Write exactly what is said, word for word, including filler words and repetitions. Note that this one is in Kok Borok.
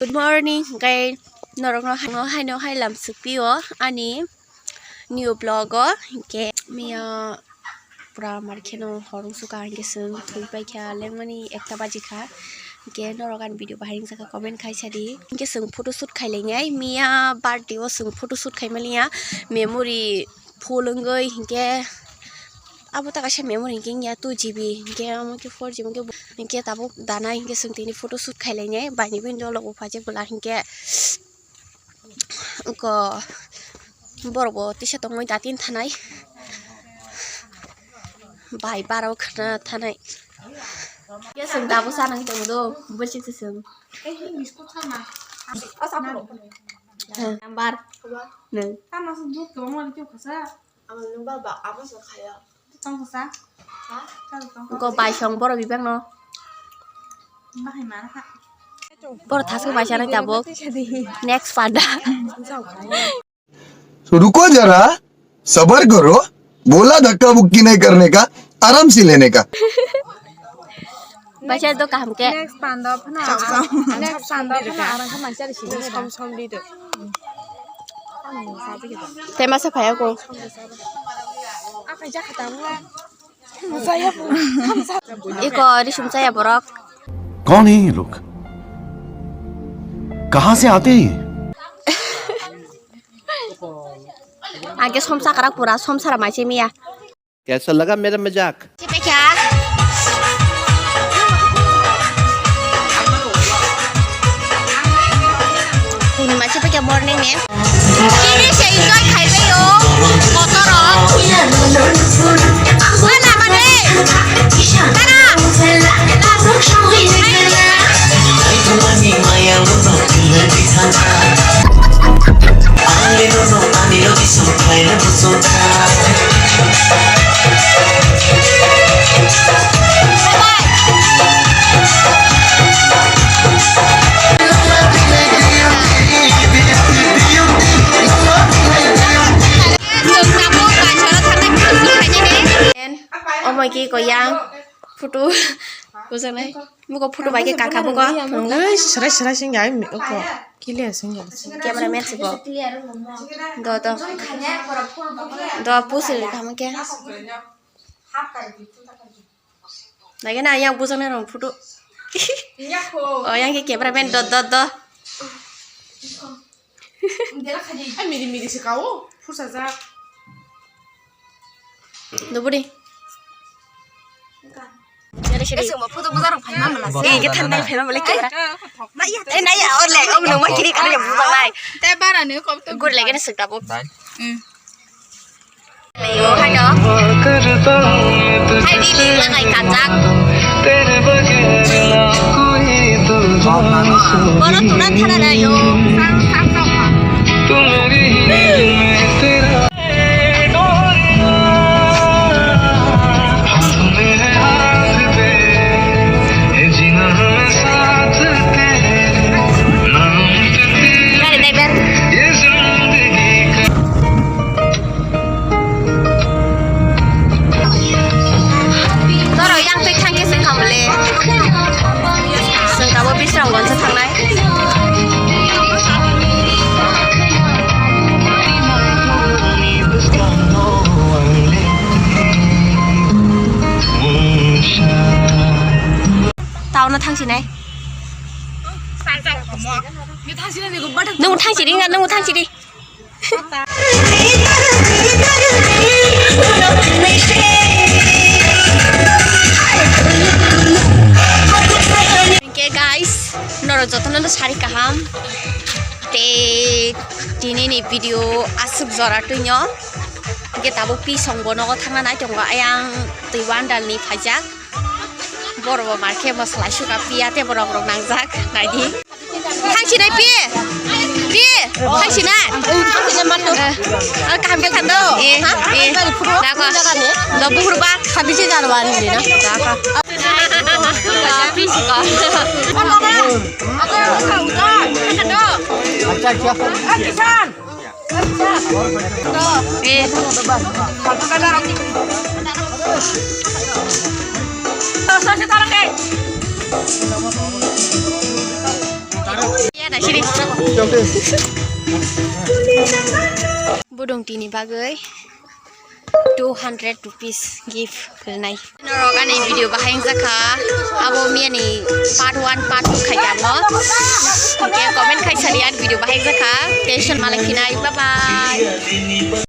Good morning, hwnkhe norokno haino haino hai lam swkpio ani new vlog o, hwnkhe miya pura mar kheno hor wngsuka, hwnkhe chwng thwi paikha lengmani ekta bajikha, hwnkhe norok ani video bahai wngjakha comment khai sadi, hwnkhe chwng photoshoot khailainai miya birthday o chwng photoshoot khaimaliya memory full wngwi, hwnkhe abo ta kaisa memory hwnkhe wngya two G B, hwnkhe omo khe four G B hwnkhe bo, hwnkhe tabuk danai hwnkhe chwng tini photoshoot khailainai baini bini dolo buphajak bwla hwnkhe oko borok bo tisa tongwi datin thanai bai barok khna thanai. Khe chwng tabuk sanang tongdo bwswk se chwng. Number nwng. Ang nung ba ba abo se khaya. Tong sa. Ha? Tong, tong. Go bai song borok bibak no. Bahai mana ha? Borok thasuk bai sana tabuk. Next panda. तो रुको जरा, सबर करो, बोला धक्का मुक्की नहीं करने का, आराम से लेने का। Bacha do kaham khe. Next panda phano. Next panda phano arang khe mancha risi. Som som di do. Tei masa phai ako. Akai ja khata mo. Iko risum chaya borok. कौन है ये लोग? कहाँ से आते हैं ये? Angke somsa kara pura somsara mai se miya. कैसा लगा मेरा मजाक? Tini machi pake morning ni. Tini se enjoy khaibai o. Motor o. Mana mane? Mana? Omo ki ko yang photo. Bujaknai. Mugo photo bai khe kakha bugo. Ei, srai srai sing ya, ai, oko clear sing ya. Camera man sibo. Do, do. Do, pusil kamo khe. Nai khe na yang bujaknai rong photo. O yang khe camera man do, do, do. Ai, miri miri se kao, phusajak. Nuburi. Sini, sini. Eh, sini, photo bujar rok phaima mala se. Eh, ke thanai phaima mala ke. Naya, eh, naya, or le, om nung ma kiri kali bujar lai. Te bara ni kom to. Gur lege ni sukta bo. Hmm. Ayo, haino. Hai di lima ngai kanjak. Boro tuna thana na yo. Gari driver. Norok yang twi thangkhe se khamle. Chwng tabuk Bisramganj o thangnai. Town o thangsinai. Nwng thangsidi, nwng thangsidi. Hwnkhe guys, norok jotono no sari kaham. Tei tini ni video aswk jora twino. Hwnkhe tabuk pisong bo nogo thangna nai tongo, ayang twi wandal ni phaijak. Borok bo mar khe moslai suka piya tei borok rok nangjak naidi. Thangsinai pi. Pi. Thangsinai. Thangsinai man. Eh, ah, kaham khe thando. Eh, eh. Dako. Do buhur ba. Khabisi jar wani dina. Dako. Pi siko. Acha, acha. Eh. Budong tini bagwi two hundred rupees gift rwnai. Norok ani video bahai wngjakha, abo miyani part one, part two khaikha no. Hwnkhe comment khai sadi ani video bahai wngjakha. Tension malai phinai. Bye bye.